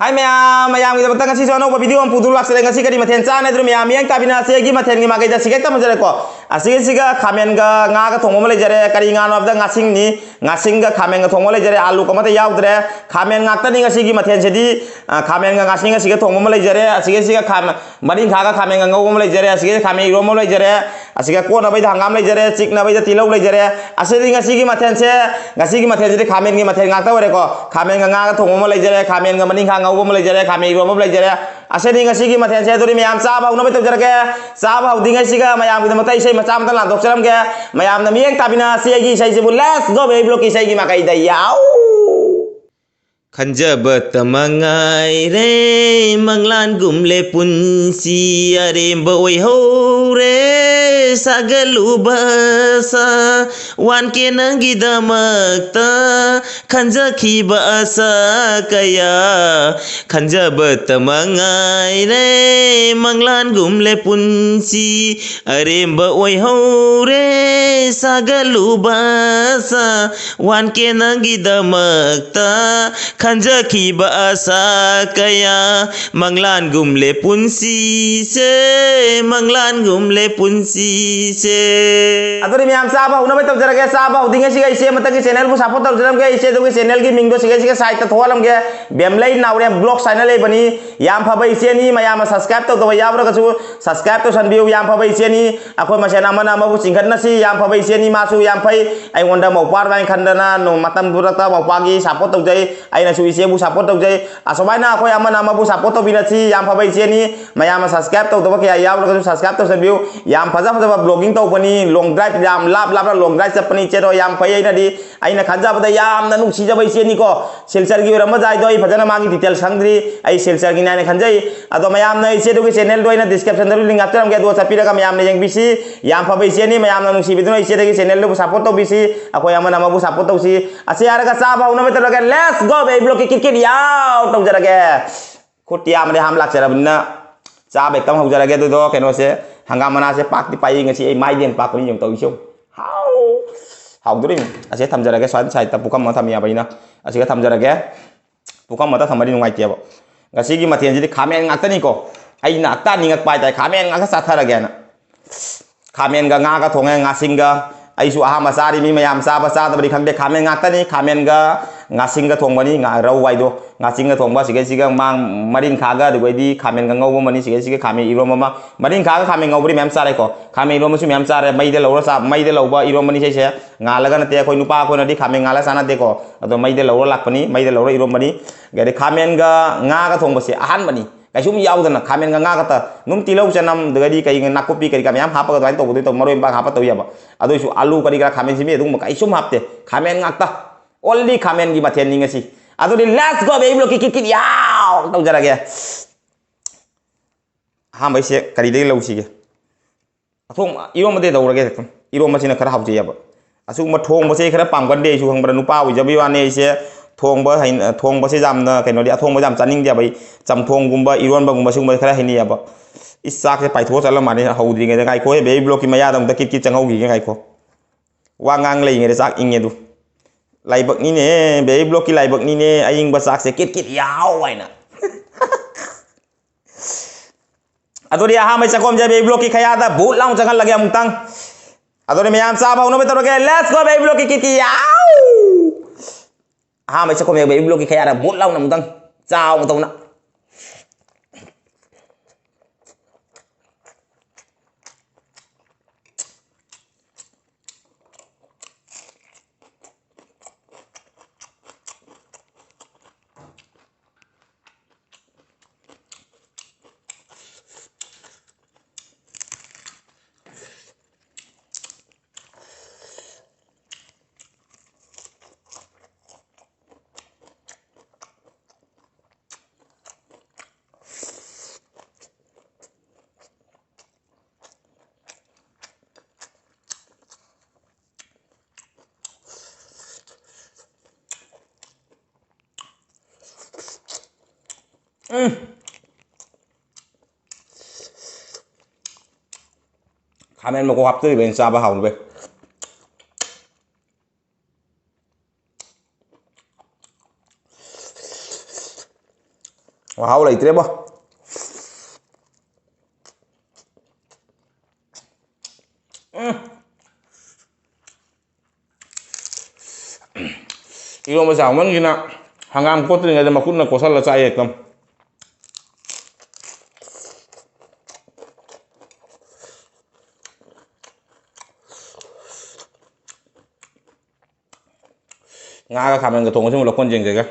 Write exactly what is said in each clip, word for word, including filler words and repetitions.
ꯍꯥꯏ ꯃꯌꯥꯝ, ꯃꯌꯥꯝꯒꯤꯗꯃꯛꯇ ꯉꯁꯤꯁꯨ ꯑꯅꯧꯕ ꯚꯤꯗꯤꯑꯣ ꯑꯃ ꯄꯨꯗꯨꯅ ꯂꯥꯛꯆꯔꯦ꯫ ꯉꯁꯤ ꯀꯔꯤ ꯃꯊꯦꯜ ꯆꯥꯅꯗ꯭ꯔꯣ ꯃꯌꯥꯝ? ꯃꯤꯠꯌꯦꯡ ꯇꯥꯕꯤꯅ ꯑꯁꯤꯒꯤ ꯃꯊꯦꯜꯒꯤ ꯃꯥꯏꯀꯩꯗ ꯁꯤꯒꯦꯛꯇ ꯍꯪꯖꯔꯦꯀꯣ꯫ ꯑꯁꯤꯒꯤꯁꯤꯒ ꯈꯥꯃꯦꯟꯒ ꯉꯥꯒ ꯊꯣꯡꯕ ꯑꯃ ꯂꯩꯖꯔꯦ꯫ ꯀꯔꯤ ꯉꯥꯅꯣ ꯍꯥꯏꯕꯗ ꯉꯥꯁꯤꯡꯅꯤ꯫ ꯉꯥꯁꯤꯡꯒ ꯈꯥꯃꯦꯟꯒ ꯊꯣꯡꯕ ꯂꯩꯖꯔꯦ꯫ ꯑꯥꯂꯨ ꯑꯃꯠꯇ ꯌꯥꯎꯗ꯭ꯔꯦ꯫ ꯈꯥꯃꯦꯟ ꯉꯥꯛꯇꯅꯤ ꯉꯁꯤꯒꯤ ꯃꯊꯦꯜꯁꯤꯗꯤ꯫ ꯑ, ꯈꯥꯃꯦꯟꯒ ꯉꯥꯁꯤꯡꯒ ꯁꯤꯒ ꯊꯣꯡꯕ ꯑꯃ ꯂꯩꯖꯔꯦ꯫ ꯑꯁꯤꯒꯤꯁꯤꯒ ꯈꯥꯃꯦꯟ, ꯃꯔꯤꯡꯈꯥꯒ ꯈꯥꯃꯦꯟꯒ ꯉꯧꯕ ꯑꯃ ꯂꯩꯖꯔꯦ꯫ ꯑꯁꯤꯒꯤꯁꯤꯒ ꯈꯥꯃꯦꯟ ꯏꯔꯣꯝꯕ ꯑꯃ ꯂꯩꯖꯔꯦ꯫ ꯑꯁꯤꯒ ꯀꯣꯠꯅꯕꯩꯗ ꯍꯪꯒꯥꯝ ꯂꯩꯖꯔꯦ꯫ ꯆꯤꯛꯅꯕꯩꯗ ꯇꯤꯜꯍꯧ ꯂꯩꯖꯔꯦ꯫ ꯑꯁꯤꯗꯤ ꯉꯁꯤꯒꯤ ꯃꯊꯦꯜꯁꯦ, ꯉꯁꯤꯒꯤ ꯃꯊꯦꯜꯁꯤꯗꯤ ꯈꯥꯃꯦꯟꯒꯤ ꯃꯊꯦꯜ ꯉꯥꯛꯇ ꯑꯣꯏꯔꯦꯀꯣ꯫ ꯈꯥꯃꯦꯟꯒ ꯉꯥꯒ ꯊꯣꯡꯕ ꯑꯃ ꯂꯩꯖꯔꯦ꯫ ꯈꯥꯃꯦꯟꯒ ꯃꯅꯤꯡꯈꯥ ꯉꯧꯕ ꯑꯃ ꯂꯩꯖꯔꯦ꯫ ꯈꯥꯃꯦꯟ ꯏꯔꯣꯝꯕ ꯑꯃ ꯂꯩꯖꯔꯦ꯫ ꯑꯁꯤꯅꯤ ꯉꯁꯤꯒꯤ ꯃꯊꯦꯜꯁꯦ꯫ ꯑꯗꯨꯗꯤ ꯃꯌꯥꯝ ꯆꯥꯕ ꯍꯧꯅꯕ ꯇꯧꯖꯔꯒꯦ꯫ ꯆꯥꯕ ꯍꯧꯗ꯭ꯔꯤꯉꯩꯁꯤꯒ ꯃꯌꯥꯝꯒꯤꯗꯃꯛꯇ ꯏꯁꯩ ꯃꯆꯥ ꯑꯃꯇ ꯂꯥꯟꯊꯣꯛꯆꯔꯝꯒꯦ꯫ ꯃꯌꯥꯝꯅ ꯃꯤꯠꯌꯦꯡ ꯇꯥꯕꯤꯅ ꯁꯤ ꯑꯩꯒꯤ ꯏꯁꯩꯁꯤꯕꯨ Let's Go Baby Blockꯀꯤ ꯏꯁꯩꯒꯤ ꯃꯥꯏꯀꯩꯗ ꯌꯥꯎ꯫ ꯈꯟꯖꯕꯇ ꯃꯉꯥꯏꯔꯦ ꯃꯪꯂꯥꯟꯒꯨꯝꯂꯦ ꯄꯨꯟꯁꯤ ꯑꯔꯦꯝꯕ ꯑꯣꯏꯍꯧꯔꯦ ꯁꯥꯒꯠꯂꯨꯕ ꯑꯁꯥ ꯋꯥꯟꯀꯦ ꯅꯪꯒꯤꯗꯃꯛꯇ ꯈꯟꯖꯈꯤꯕ ꯑꯁꯥ ꯀꯌꯥ ꯈꯟꯖꯕꯇ ꯃꯉꯥꯏꯔꯦ ꯃꯪꯂꯥꯟꯒꯨꯝꯂꯦ ꯄꯨꯟꯁꯤ ꯑꯔꯦꯝꯕ ꯑꯣꯏꯍꯧꯔꯦ ꯁꯥꯒꯠꯂꯨꯕ ꯑꯁꯥ ꯋꯥꯟꯀꯦ ꯅꯪꯒꯤꯗꯃꯛꯇ ꯈꯟꯖꯈꯤꯕ ꯑꯁꯥ ꯀꯌꯥ ꯃꯪꯂꯥꯟꯒꯨꯝꯂꯦ ꯄꯨꯟꯁꯤꯁꯦ ꯃꯪꯂꯥꯟꯒꯨꯝꯂꯦ ꯄꯨꯟꯁꯤꯁꯦ꯫ ꯑꯗꯨꯗꯤ ꯃꯌꯥꯝ ꯆꯥꯕ ꯍꯧꯅꯕ ꯇꯧꯖꯔꯒꯦ꯫ ꯆꯥꯕ ꯍꯧꯗ꯭ꯔꯤꯉꯩꯁꯤꯒ ꯏꯆꯦ ꯑꯃꯇꯪꯒꯤ ꯆꯦꯅꯦꯜꯕꯨ ꯁꯞꯄꯣꯔꯠ ꯇꯧꯖꯔꯝꯒꯦ꯫ ꯏꯆꯦ ꯑꯗꯨꯒꯤ ꯆꯦꯅꯦꯜꯒꯤ ꯃꯤꯡꯗꯣ ꯁꯤꯒ ꯁꯤꯒ ꯁꯥꯏꯠꯇ ꯊꯣꯛꯍꯜꯂꯝꯒꯦ꯫ ꯕꯦꯝꯂꯩ ꯅꯥꯎꯔꯦꯝ ꯕ꯭ꯂꯣꯛꯁ ꯍꯥꯏꯅ ꯂꯩꯕꯅꯤ꯫ ꯌꯥꯝ ꯐꯕ ꯏꯆꯦꯅꯤ꯫ ꯃꯌꯥꯝꯅ ꯁꯕꯁꯀ꯭ꯔꯥꯏꯕ ꯇꯧꯗꯕ ꯌꯥꯎꯔꯒꯁꯨ ꯁꯕꯁꯀ꯭ꯔꯥꯏꯕ ꯇꯧꯁꯟꯕꯤꯌꯨ꯫ ꯌꯥꯝ ꯐꯕ ꯏꯆꯦꯅꯤ꯫ ꯑꯩꯈꯣꯏ ꯃꯁꯦꯟ ꯑꯃꯅ ꯑꯃꯕꯨ ꯆꯤꯡꯈꯠꯅꯁꯤ꯫ ꯌꯥꯝ ꯐꯕ ꯏꯆꯦꯅꯤ꯫ ꯃꯥꯁꯨ ꯌꯥꯝ ꯐꯩ꯫ ꯑꯩꯉꯣꯟꯗ ꯃꯧꯄꯥ ꯑꯗꯨꯃꯥꯏꯅ ꯈꯟꯗꯅ ꯅꯣꯡ ꯃꯇꯝꯗꯨꯗ ꯃꯧꯄꯥꯒꯤ ꯁꯞꯄꯣꯔꯠ ꯇꯧꯖꯩ꯫ ꯑꯩꯅꯁꯨ ꯏꯆꯦꯕꯨ ꯁꯞꯄꯣꯔꯠ ꯇꯧꯖꯩ꯫ ꯑꯁꯨꯃꯥꯏꯅ ꯑꯩꯈꯣꯏ ꯑꯃꯅ ꯑꯃꯕꯨ ꯁꯞꯄꯣꯔꯠ ꯇꯧꯕꯤꯔꯁꯤ꯫ ꯌꯥꯝ ꯐꯕ ꯏꯆꯦꯅꯤ꯫ ꯃꯌꯥꯝꯅ ꯁꯕꯁꯀ꯭ꯔꯥꯏꯕ ꯇꯧꯗꯕ ꯀꯌꯥ ꯌꯥꯎꯔꯒꯁꯨ ꯁꯕꯁꯀ꯭ꯔꯥꯏꯕ ꯇꯧꯁꯟꯕꯤꯌꯨ꯫ ꯌꯥꯝ ꯐꯖ ꯐꯖꯕ ꯕ꯭ꯂꯣꯒꯤꯡ ꯇꯧꯕꯅꯤ꯫ ꯂꯣꯡ ꯗ꯭ꯔꯥꯏꯕ ꯌꯥꯝ ꯂꯥꯞ ꯂꯥꯞꯅ ꯂꯣꯡ ꯗ꯭ꯔꯥꯏꯕ ꯆꯠꯄꯅꯤ ꯏꯆꯦꯗꯣ꯫ ꯌꯥꯝ ꯐꯩ꯫ ꯑꯩꯅꯗꯤ ꯑꯩꯅ ꯈꯟꯖꯕꯗ ꯌꯥꯝꯅ ꯅꯨꯡꯁꯤꯖꯕ ꯏꯆꯦꯅꯤꯀꯣ꯫ ꯁꯤꯜꯆꯔꯒꯤ ꯑꯣꯏꯔꯝꯕ ꯌꯥꯏꯗꯣ ꯑꯩ ꯐꯖꯅ ꯃꯥꯒꯤ ꯗꯤꯇꯦꯜꯁ ꯈꯪꯗ꯭ꯔꯤ꯫ ꯑꯩ ꯁꯤꯜꯆꯔꯒꯤꯅꯤ ꯍꯥꯏꯅ ꯈꯟꯖꯩ꯫ ꯑꯗꯣ ꯃꯌꯥꯝꯅ ꯏꯆꯦꯗꯨꯒꯤ ꯆꯦꯅꯦꯜꯗꯣ ꯑꯩꯅ ꯗꯤꯁꯀ꯭ꯔꯤꯞꯁꯟꯗ ꯂꯤꯡ ꯍꯥꯞꯆꯔꯝꯒꯦ꯫ ꯑꯗꯨꯒ ꯆꯠꯄꯤꯔꯒ ꯃꯌꯥꯝꯅ ꯌꯦꯡꯕꯤꯁꯤ꯫ ꯌꯥꯝ ꯐꯕ ꯏꯆꯦꯅꯤ꯫ ꯃꯌꯥꯝꯅ ꯅꯨꯡꯁꯤꯕꯤꯗꯨꯅ ꯏꯆꯦꯗꯒꯤ ꯆꯦꯅꯦꯜꯗꯨꯕꯨ ꯁꯞꯄꯣꯔꯠ ꯇꯧꯕꯤꯁꯤ꯫ ꯑꯩꯈꯣꯏ ꯑꯃꯅ ꯑꯃꯕꯨ ꯁꯞꯄꯣꯔꯠ ꯇꯧꯁꯤ꯫ ꯑꯁꯤ ꯍꯥꯏꯔꯒ ꯆꯥꯕ ꯍꯧꯅꯕ ꯇꯧꯔꯒꯦ꯫ Let's go baby blockꯀꯤ ꯀꯤꯠ ꯀꯤꯠ ꯌꯥꯎ ꯇꯧꯖꯔꯒꯦ꯫ ꯈꯨꯠꯇꯤ ꯌꯥꯝꯕꯗꯤ ꯍꯥꯝ ꯂꯥꯛꯆꯔꯕꯅꯤꯅ ꯆꯥꯕ ꯍꯦꯛꯇ ꯍꯧꯖꯔꯒꯦ꯫ ꯑꯗꯨꯗꯣ ꯀꯩꯅꯣꯁꯦ, ꯍꯪꯒꯥꯝ ꯃꯅꯥꯁꯦ ꯄꯥꯛꯇꯤ ꯄꯥꯛꯏ꯫ ꯉꯁꯤ ꯑꯩ ꯃꯥꯏꯗꯤ ꯍꯦꯟꯅ ꯄꯥꯛꯄꯅꯤ꯫ ꯌꯦꯡꯉꯨ ꯇꯧꯔꯤꯁꯦ ꯌꯦꯡꯉꯨ꯫ ꯍꯥꯎ! ꯍꯥꯎꯗꯣꯔꯤꯕꯅꯤ꯫ ꯑꯁꯤꯗ ꯊꯝꯖꯔꯒꯦ꯫ ꯁ꯭ꯋꯥꯏꯗ ꯁꯥꯏꯗꯇ ꯄꯨꯈꯝ ꯑꯃ ꯊꯝꯃꯤꯕ ꯑꯩꯅ꯫ ꯑꯁꯤꯒ ꯊꯝꯖꯔꯒꯦ꯫ ꯄꯨꯈꯝ ꯑꯃꯗ ꯊꯝꯃꯗꯤ ꯅꯨꯡꯉꯥꯏꯇꯦꯕ꯫ ꯉꯁꯤꯒꯤ ꯃꯊꯦꯜꯁꯤꯗꯤ ꯈꯥꯃꯦꯟ ꯉꯥꯛꯇꯅꯤꯀꯣ꯫ ꯑꯩꯅ ꯍꯦꯛꯇ ꯅꯤꯡꯉꯛꯄ ꯍꯥꯏꯇꯥꯔꯦ, ꯈꯥꯃꯦꯟ ꯉꯥꯛꯇ ꯆꯥꯊꯔꯒꯦꯅ꯫ ꯈꯥꯃꯦꯟꯒ ꯉꯥꯒ ꯊꯣꯡꯉꯦ, ꯉꯥꯁꯤꯡꯒ꯫ ꯑꯩꯁꯨ ꯑꯍꯥꯟꯕ ꯆꯥꯔꯤ, ꯃꯤ ꯃꯌꯥꯝ ꯆꯥꯕ ꯆꯥꯗꯕꯗꯤ ꯈꯪꯗꯦ꯫ ꯈꯥꯃꯦꯟ ꯉꯥꯛꯇꯅꯤ, ꯈꯥꯃꯦꯟꯒ ꯉꯥꯁꯤꯡꯒ ꯊꯣꯡꯕꯅꯤ, ꯉꯥ-, ꯔꯧ ꯍꯥꯏꯗꯣ꯫ ꯉꯥꯁꯤꯡꯒ ꯊꯣꯡꯕ, ꯁꯤꯒꯩꯁꯤꯒ ꯃꯥꯡ-, ꯃꯔꯤꯟꯈꯥꯒ, ꯑꯗꯨꯒꯩꯗꯤ ꯈꯥꯃꯦꯟꯒ ꯉꯧꯕ ꯑꯃꯅꯤ, ꯁꯤꯒꯩꯁꯤꯒ ꯈꯥꯃꯦꯟ ꯏꯔꯣꯝꯕ ꯑꯃ꯫ ꯃꯔꯤꯟꯈꯥꯒ ꯈꯥꯃꯦꯟ ꯉꯧꯕꯗꯤ ꯃꯌꯥꯝ ꯆꯥꯔꯦꯀꯣ꯫ ꯈꯥꯃꯦꯟ ꯏꯔꯣꯝꯕꯁꯨ ꯃꯌꯥꯝ ꯆꯥꯔꯦ꯫ ꯃꯩꯗ ꯂꯧꯔ ꯆꯥ-, ꯃꯩꯗ ꯂꯧꯕ ꯏꯔꯣꯝꯕꯅꯤ ꯁꯤꯁꯦ꯫ ꯉꯥꯜꯂꯒ ꯅꯠꯇꯦ, ꯑꯩꯈꯣꯏ ꯅꯨꯄꯥ ꯑꯩꯈꯣꯏꯅꯗꯤ ꯈꯥꯃꯦꯟ ꯉꯥꯜꯂ ꯆꯥꯅꯗꯦꯀꯣ꯫ ꯑꯗꯣ ꯃꯩꯗ ꯂꯧꯔ ꯂꯥꯛꯄꯅꯤ, ꯃꯩꯗ ꯂꯧꯔ ꯏꯔꯣꯝꯕꯅꯤ꯫ ꯑꯗꯩ ꯈꯥꯃꯦꯟꯒ ꯉꯥꯒ ꯊꯣꯡꯕꯁꯦ ꯑꯍꯥꯟꯕꯅꯤ꯫ ꯀꯩꯁꯨꯝ ꯌꯥꯎꯗꯅ ꯈꯥꯃꯦꯟꯒ ꯉꯥ ꯈꯛꯇ, ꯑꯗꯨꯝ ꯇꯤꯜꯍꯧ ꯆꯅꯝ, ꯑꯗꯒꯗꯤ ꯀꯩ, ꯅꯥꯀꯨꯞꯄꯤ ꯀꯔꯤ ꯀꯔꯥ ꯃꯌꯥꯝ ꯍꯥꯞꯄꯒ ꯑꯗꯨꯃꯥꯏꯅ ꯇꯧꯕꯗꯨ ꯇꯧ, ꯃꯔꯣꯏ ꯃꯄꯥꯡ ꯍꯥꯞꯄ ꯇꯧ ꯌꯥꯕ꯫ ꯑꯗꯨ ꯑꯣꯏꯁꯨ ꯑꯂꯨ ꯀꯔꯤ ꯀꯔꯥ, ꯈꯥꯃꯦꯟ ꯁꯤꯟꯕꯤ ꯑꯗꯨꯒꯨꯝꯕ ꯀꯩꯁꯨꯝ ꯍꯥꯞꯇꯦ꯫ ꯈꯥꯃꯦꯟ ꯉꯥꯛꯇ꯫ Only ꯈꯥꯃꯦꯟꯒꯤ ꯃꯊꯦꯜꯅꯤ ꯉꯁꯤ꯫ ꯑꯗꯨꯗꯤ let's go baby ꯕ꯭ꯂꯣꯛꯀꯤ ꯀꯤꯠ ꯀꯤꯠ ꯌꯥꯎ ꯇꯧꯖꯔꯒꯦ꯫ ꯑꯍꯥꯟꯕꯩꯁꯦ ꯀꯔꯤꯗꯒꯤ ꯂꯧꯁꯤꯒꯦ? ꯑꯊꯣꯡ-, ꯏꯔꯣꯝꯕꯗꯤ ꯇꯧꯔꯒꯦ꯫ ꯏꯔꯣꯝꯕꯁꯤꯅ ꯈꯔ ꯍꯥꯎꯖꯩꯑꯕ꯫ ꯑꯁꯤꯒꯨꯝꯕ ꯊꯣꯡꯕꯁꯦ ꯑꯩ ꯈꯔ ꯄꯥꯝꯒꯟꯗꯦ, ꯑꯩꯁꯨ ꯈꯪꯕ꯭ꯔꯥ, ꯅꯨꯄꯥ ꯑꯣꯏꯖꯕꯩ ꯋꯥꯅꯤ꯫ ꯑꯩꯁꯦ ꯊꯣꯡꯕ ꯍꯩ-, ꯊꯣꯡꯕꯁꯦ ꯌꯥꯝꯅ ꯀꯩꯅꯣꯗꯤ, ꯑꯊꯣꯡꯕꯁꯦ ꯌꯥꯝ ꯆꯥꯅꯤꯡꯗꯦꯕ꯫ ꯑꯩ ꯆꯝꯊꯣꯡꯒꯨꯝꯕ, ꯏꯔꯣꯟꯕꯒꯨꯝꯕ ꯁꯤꯒꯨꯝꯕꯁꯦ ꯈꯔ ꯍꯩꯅꯩꯑꯕ꯫ ꯏꯁ, ꯆꯥꯛꯁꯦ ꯄꯥꯏꯊꯣꯛꯑ ꯆꯠꯂ ꯃꯥꯜꯂꯦ ꯍꯧꯗ꯭ꯔꯤꯉꯩꯗ꯫ ꯉꯥꯏꯈꯣꯍꯦ ꯕꯦꯕꯤ ꯕ꯭ꯂꯣꯛꯀꯤ ꯃꯌꯥꯗ ꯑꯃꯨꯛꯇ ꯀꯤꯠ ꯀꯤꯠ ꯆꯪꯍꯧꯈꯤꯒꯦ, ꯉꯥꯏꯈꯣ꯫ ꯋꯥ ꯉꯥꯡ ꯂꯩꯔꯤꯉꯩꯗ ꯆꯥꯛ ꯏꯪꯉꯦ ꯑꯗꯨ꯫ ꯂꯥꯏꯕꯛꯅꯤꯅꯦ, ꯕꯦꯕꯤ ꯕ꯭ꯂꯣꯛꯀꯤ ꯂꯥꯏꯕꯛꯅꯤꯅꯦ, ꯑꯏꯪꯕ ꯆꯥꯛꯁꯦ ꯀꯤꯠ ꯀꯤꯠ ꯌꯥꯎ ꯍꯥꯏꯅ꯫ ꯑꯗꯨꯗꯤ ꯑꯍꯥꯟꯕꯩ ꯆꯥꯛꯈꯣꯝꯁꯦ ꯕꯦꯕꯤ ꯕ꯭ꯂꯣꯛꯀꯤ ꯈꯌꯥꯗ ꯕꯨꯠ ꯂꯥꯎꯅ ꯆꯪꯍꯜꯂꯒꯦ ꯑꯃꯨꯛꯇꯪ꯫ ꯑꯗꯨꯗꯤ ꯃꯌꯥꯝ ꯆꯥꯕ ꯍꯧꯅꯕ ꯇꯧꯔꯒꯦ꯫ Let's go ꯕꯦꯕꯤ ꯕ꯭ꯂꯣꯛꯀꯤ ꯀꯤꯠ ꯀꯤꯠ ꯌꯥꯎ! ꯑꯍꯥꯟꯕꯩ ꯆꯥꯛꯈꯣꯝꯁꯦ ꯕꯦꯕꯤ ꯕ꯭ꯂꯣꯛꯀꯤ ꯈꯌꯥꯗ ꯕꯨꯠ ꯂꯥꯎꯅ ꯑꯃꯨꯛꯇꯪ ꯆꯥꯎꯅ ꯇꯧꯅ꯫ ꯎꯝ꯫ ꯈꯥꯃꯦꯟ ꯃꯀꯨ ꯍꯥꯞꯆꯤꯜꯂꯤꯕ ꯑꯩꯅ ꯆꯥꯕ ꯍꯥꯎꯅꯕꯩ꯫ ꯃꯍꯥꯎ ꯂꯩꯇ꯭ꯔꯦꯕꯣ꯫ ꯎꯝ꯫ ꯏꯔꯣꯝꯕ ꯆꯥꯎꯃꯟꯒꯤꯅ ꯍꯪꯒꯥꯝ ꯀꯣꯠꯇ꯭ꯔꯤꯉꯩꯗ ꯃꯈꯨꯠꯅ ꯀꯣꯠꯁꯜꯂ ꯆꯥꯏ ꯍꯦꯛꯇ꯫ ꯉꯥꯒ ꯈꯥꯃꯦꯟꯒ ꯊꯣꯡꯕꯁꯤ ꯑꯃꯨꯛ ꯂꯧꯈꯣꯟ ꯌꯦꯡꯖꯒꯦ꯫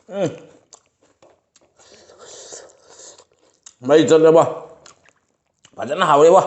ꯎꯝ꯫ ꯃꯩ ꯆꯠꯂꯦꯕꯣ꯫ ꯐꯖꯅ ꯍꯥꯎꯔꯦꯕꯣ꯫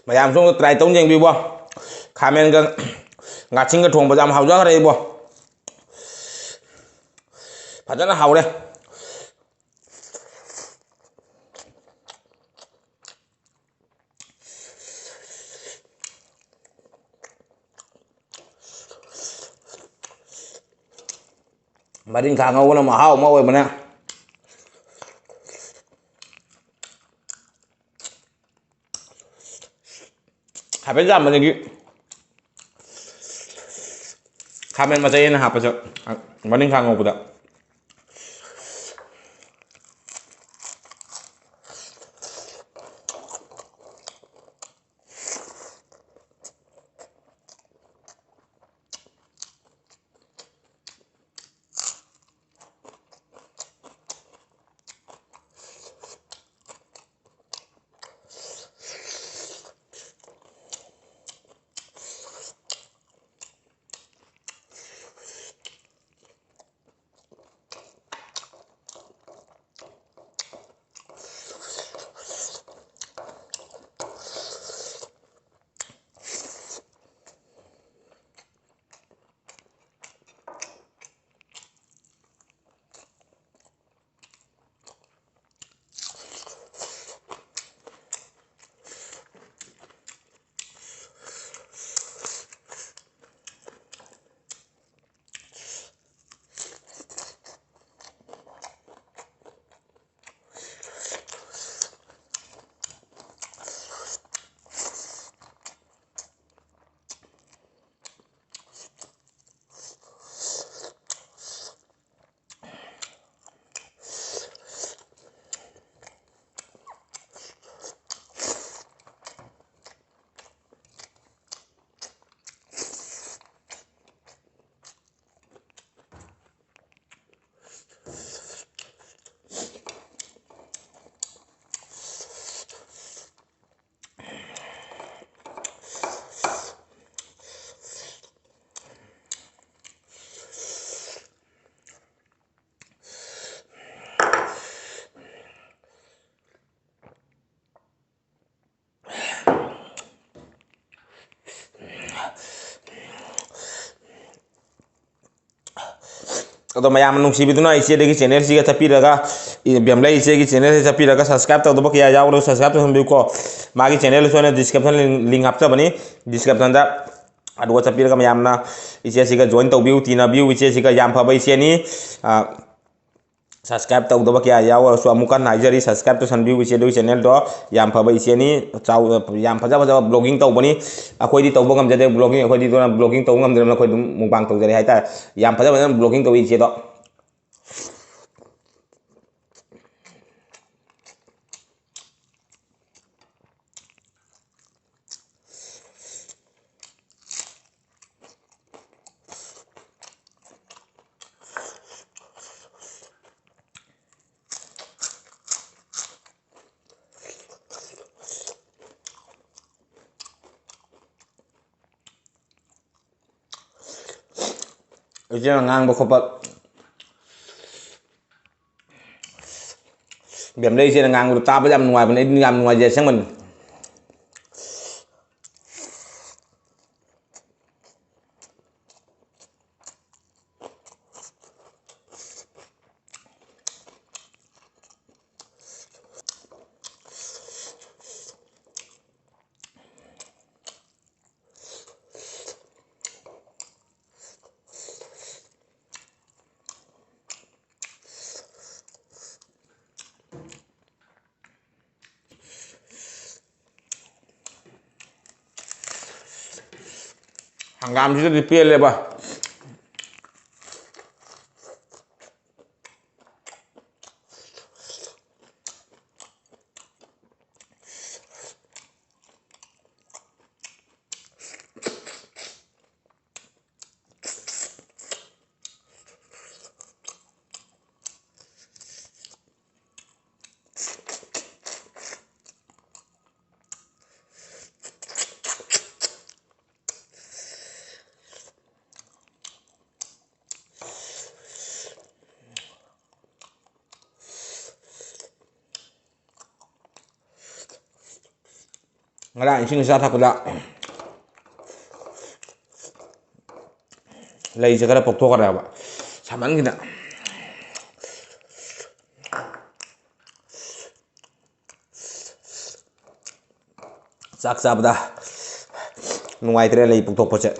ꯃꯌꯥꯝꯁꯨ ꯑꯝꯇ try ꯇꯧ ꯌꯦꯡꯕꯤꯕꯣ꯫ ꯈꯥꯃꯦꯟꯒ ꯉꯥꯆꯤꯡꯒ ꯊꯣꯡꯕꯁꯦ ꯌꯥꯝ ꯍꯥꯎꯖꯈ꯭ꯔꯦ ꯏꯕꯣ꯫ ꯐꯖꯅ ꯍꯥꯎꯔꯦ꯫ ꯃꯔꯤꯡꯈꯥ ꯉꯧꯕꯅ ꯃꯍꯥꯎ ꯑꯃ ꯑꯣꯏꯕꯅꯦ꯫ ꯍꯥꯏꯐꯦꯠ ꯌꯥꯝꯕꯗꯒꯤ ꯈꯥꯃꯦꯟ ꯃꯆꯩ ꯑꯅ ꯍꯥꯞꯄꯁꯨ ꯃꯅꯤꯡꯈꯥ ꯉꯧꯕꯗ꯫ ꯑꯗꯣ ꯃꯌꯥꯝꯅ ꯅꯨꯡꯁꯤꯕꯤꯗꯨꯅ ꯏꯆꯦꯗꯒꯤ ꯆꯦꯅꯦꯜꯁꯤꯒ ꯆꯠꯄꯤꯔꯒ, ꯕꯦꯝꯂꯩ ꯏꯆꯦꯒꯤ ꯆꯦꯅꯦꯜꯁꯤ ꯆꯠꯄꯤꯔꯒ, ꯁꯕꯁꯀ꯭ꯔꯥꯏꯕ ꯇꯧꯗꯕ ꯀꯌꯥ ꯌꯥꯎꯔꯒ ꯁꯕꯁꯀ꯭ꯔꯥꯏꯕ ꯇꯧꯁꯟꯕꯤꯌꯨꯀꯣ꯫ ꯃꯥꯒꯤ ꯆꯦꯅꯦꯜꯗꯁꯨ ꯑꯩꯅ ꯗꯤꯁꯀ꯭ꯔꯤꯞꯁꯟ ꯂꯤꯡ ꯍꯥꯞꯆꯕꯅꯤ꯫ ꯗꯤꯁꯀ꯭ꯔꯤꯞꯁꯟꯗ ꯑꯗꯨꯒ ꯆꯠꯄꯤꯔꯒ ꯃꯌꯥꯝꯅ ꯏꯆꯦꯁꯤꯒ ꯖꯣꯏꯟ ꯇꯧꯕꯤꯌꯨ, ꯇꯤꯟꯅꯕꯤꯌꯨ꯫ ꯏꯆꯦꯁꯤꯒ ꯌꯥꯝ ꯐꯕ ꯏꯆꯦꯅꯤ꯫ ꯁꯕꯁꯀ꯭ꯔꯥꯏꯕ ꯇꯧꯗꯕ ꯀꯌꯥ ꯌꯥꯎꯔꯁꯨ ꯑꯃꯨꯛ ꯀꯟꯅ ꯍꯥꯏꯖꯔꯤ, ꯁꯕꯁꯀ꯭ꯔꯥꯏꯕ ꯇꯧꯁꯟꯕꯤꯌꯨ ꯏꯆꯦꯗꯨꯒꯤ ꯆꯦꯅꯦꯜꯗꯣ꯫ ꯌꯥꯝ ꯐꯕ ꯏꯆꯦꯅꯤ꯫ ꯆꯥꯎ-, ꯌꯥꯝ ꯐꯖ ꯐꯖꯕ ꯕ꯭ꯂꯣꯒꯤꯡ ꯇꯧꯕꯅꯤ꯫ ꯑꯩꯈꯣꯏꯗꯤ ꯇꯧꯕ ꯉꯝꯖꯗꯦ ꯕ꯭ꯂꯣꯒꯤꯡ, ꯑꯩꯈꯣꯏꯗꯤ ꯑꯗꯨꯅ ꯕ꯭ꯂꯣꯒꯤꯡ ꯇꯧꯕ ꯉꯝꯗ꯭ꯔꯕꯅꯤꯅ ꯑꯩꯈꯣꯏ ꯑꯗꯨꯝ ꯃꯨꯛꯕꯥꯡ ꯇꯧꯖꯔꯦ ꯍꯥꯏꯇꯥꯔꯦ꯫ ꯌꯥꯝ ꯐꯖ ꯐꯖꯅ ꯕ꯭ꯂꯣꯒꯤꯡ ꯇꯧꯏ ꯏꯆꯦꯗꯣ꯫ ꯏꯆꯦꯅ ꯉꯥꯡꯕ ꯈꯣꯠꯄ, ꯕꯦꯝꯂꯩ ꯏꯆꯦꯅ ꯉꯥꯡꯕꯗꯣ ꯇꯥꯕꯗ ꯌꯥꯝ ꯅꯨꯡꯉꯥꯏꯕꯅꯦ꯫ ꯑꯩꯗꯤ ꯌꯥꯝ ꯅꯨꯡꯉꯥꯏꯖꯩ ꯑꯁꯦꯡꯕꯅꯤ꯫ ꯍꯪꯒꯥꯝꯁꯤꯗꯗꯤ ꯄꯦꯜꯂꯦꯕ꯫ ꯉꯔꯥꯡ ꯏꯁꯤꯡ ꯏꯆꯥ ꯊꯛꯄꯗ ꯂꯩꯁꯦ ꯈꯔ ꯄꯣꯛꯊꯣꯛꯈ꯭ꯔꯦꯕ꯫ ꯁꯥꯃꯟꯒꯤꯗ꯫ ꯆꯥꯛ ꯆꯥꯕꯗ ꯅꯨꯡꯉꯥꯏꯇ꯭ꯔꯦ ꯂꯩ ꯄꯨꯛꯊꯣꯛꯄꯁꯦ꯫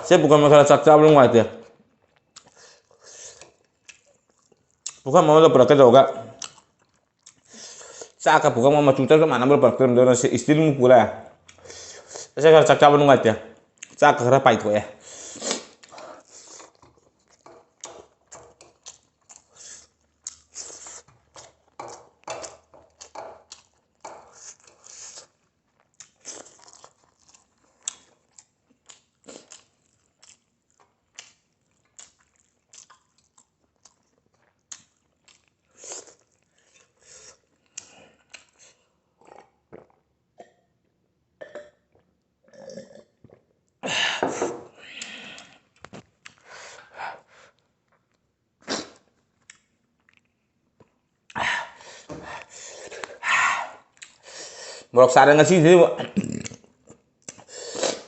ꯁꯦ ꯄꯨꯈꯝ ꯑꯃ ꯈꯔ ꯆꯥꯛ ꯆꯥꯕ ꯅꯨꯡꯉꯥꯏꯇꯦ꯫ ꯄꯨꯈꯝ ꯑꯃꯗ ꯄꯨꯔꯛꯀꯦ ꯇꯧꯔꯒ ꯆꯥꯛꯀ ꯄꯨꯈꯝ ꯑꯃ ꯃꯆꯨ ꯆꯞ ꯆꯞ ꯃꯥꯟꯅꯕ ꯄꯨꯔꯛꯇꯣꯏꯔꯝꯗꯣꯏꯅꯣ ꯁꯤ ꯏꯁꯇꯤꯜꯃꯨꯛ ꯄꯨꯔꯦ꯫ ꯁꯦ ꯈꯔ ꯆꯥꯛ ꯆꯥꯕ ꯅꯨꯡꯉꯥꯏꯇꯦ꯫ ꯆꯥꯛꯀ ꯈꯔ ꯄꯥꯏꯊꯣꯛꯑꯦ꯫ ꯃꯣꯔꯣꯛ ꯁꯥꯔꯦ ꯉꯁꯤꯁꯤꯗꯤ꯫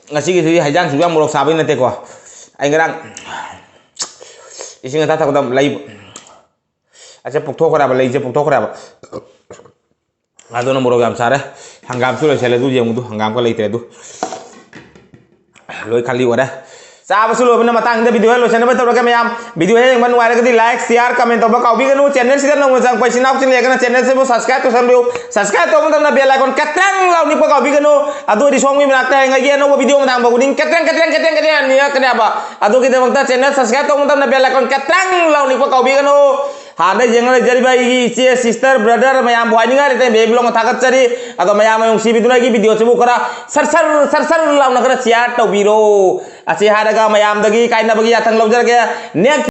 ꯉꯁꯤꯒꯤꯁꯤꯗꯤ ꯍꯩꯖꯥꯡꯁꯨ ꯌꯥꯝ ꯃꯣꯔꯣꯛ ꯁꯥꯕꯩ ꯅꯠꯇꯦꯀꯣ꯫ ꯑꯩ ꯉꯔꯥꯡ ꯏꯁꯤꯡ ꯑꯊꯥ ꯊꯛꯄꯗ ꯂꯩ, ꯑꯁꯦ ꯄꯨꯛꯊꯣꯛꯈ꯭ꯔꯦꯕ, ꯂꯩꯁꯦ ꯄꯨꯛꯊꯣꯛꯈ꯭ꯔꯦꯕ꯫ ꯑꯗꯨꯅ ꯃꯣꯔꯣꯛ ꯌꯥꯝ ꯁꯥꯔꯦ꯫ ꯍꯪꯒꯥꯝꯁꯨ ꯂꯣꯏꯁꯜꯂꯦ, ꯑꯗꯨ ꯌꯦꯡꯉꯨꯗꯨ, ꯍꯪꯒꯥꯝꯒ ꯂꯩꯇ꯭ꯔꯦ ꯑꯗꯨ꯫ ꯂꯣꯏ ꯈꯥꯂꯤ ꯑꯣꯏꯔꯦ꯫ ꯆꯥꯕꯁꯨ ꯂꯣꯏꯕꯅ ꯃꯇꯥꯡꯁꯤꯗ video ꯍꯦꯛ ꯂꯣꯏꯁꯤꯟꯅꯕ ꯇꯧꯔꯒꯦ ꯃꯌꯥꯝ꯫ Video ꯍꯦꯛ ꯌꯦꯡꯕ ꯅꯨꯡꯉꯥꯏꯔꯒꯗꯤ like, share, comment ꯇꯧꯕ ꯀꯥꯎꯕꯤꯒꯅꯨ꯫ Channel ꯁꯤꯗ ꯅꯧꯅ ꯆꯪꯉꯛꯄ ꯏꯆꯤꯟ ꯏꯅꯥꯎꯁꯤꯡ ꯂꯩꯔꯒꯅ channel ꯁꯤꯕꯨ subscribe ꯇꯧꯁꯟꯕꯤꯌꯨ꯫ Subscribe ꯇꯧꯕ ꯃꯇꯝꯗ bell icon ꯀꯇ꯭ꯔꯪ ꯂꯥꯎ ꯅꯤꯛꯄ ꯀꯥꯎꯕꯤꯒꯅꯨ꯫ ꯑꯗꯨ ꯑꯣꯏꯔꯗꯤ ꯁꯣꯝꯒꯤ ꯃꯅꯥꯛꯇ ꯍꯌꯦꯡ ꯑꯩꯒꯤ ꯑꯅꯧꯕ video ꯃꯇꯥꯡ ꯐꯥꯎꯕ ꯈꯨꯗꯤꯡ ꯀꯇ꯭ꯔꯪ, ꯀꯇ꯭ꯔꯪ, ꯀꯇ꯭ꯔꯪ, ꯀꯇ꯭ꯔꯪ ꯅꯤꯛꯂꯛꯀꯅꯦꯕ꯫ ꯑꯗꯨꯒꯤꯗꯃꯛꯇ channel subscribe ꯇꯧꯕ ꯃꯇꯝꯗ bell icon ꯀꯇ꯭ꯔꯪ ꯂꯥꯎ ꯅꯤꯛꯄ ꯀꯥꯎꯕꯤꯒꯅꯨ꯫ ꯍꯥꯟꯅ ꯌꯦꯡꯉ ꯂꯩꯖꯔꯤꯕ ꯑꯩꯒꯤ ꯏꯆꯦ, sister, brother ꯃꯌꯥꯝꯕꯨ ꯍꯥꯏꯅꯤꯡꯉꯥꯏ ꯂꯩꯇꯦ, baby ꯂꯣꯡ ꯊꯥꯒꯠꯆꯔꯤ꯫ ꯑꯗꯣ ꯃꯌꯥꯝꯅ ꯅꯨꯡꯁꯤꯕꯤꯗꯨꯅ ꯑꯩꯒꯤ video ꯁꯤꯕꯨ ꯈꯔ ꯁꯔ ꯁꯔ, ꯁꯔ ꯁꯔ ꯂꯥꯎꯅ ꯈꯔ share ꯇꯧꯕꯤꯔꯣ꯫ ꯑꯁꯤ ꯍꯥꯏꯔꯒ ꯃꯌꯥꯝꯗꯒꯤ ꯀꯥꯏꯅꯕꯒꯤ ꯌꯥꯊꯪ ꯂꯧꯖꯔꯒꯦ꯫ Next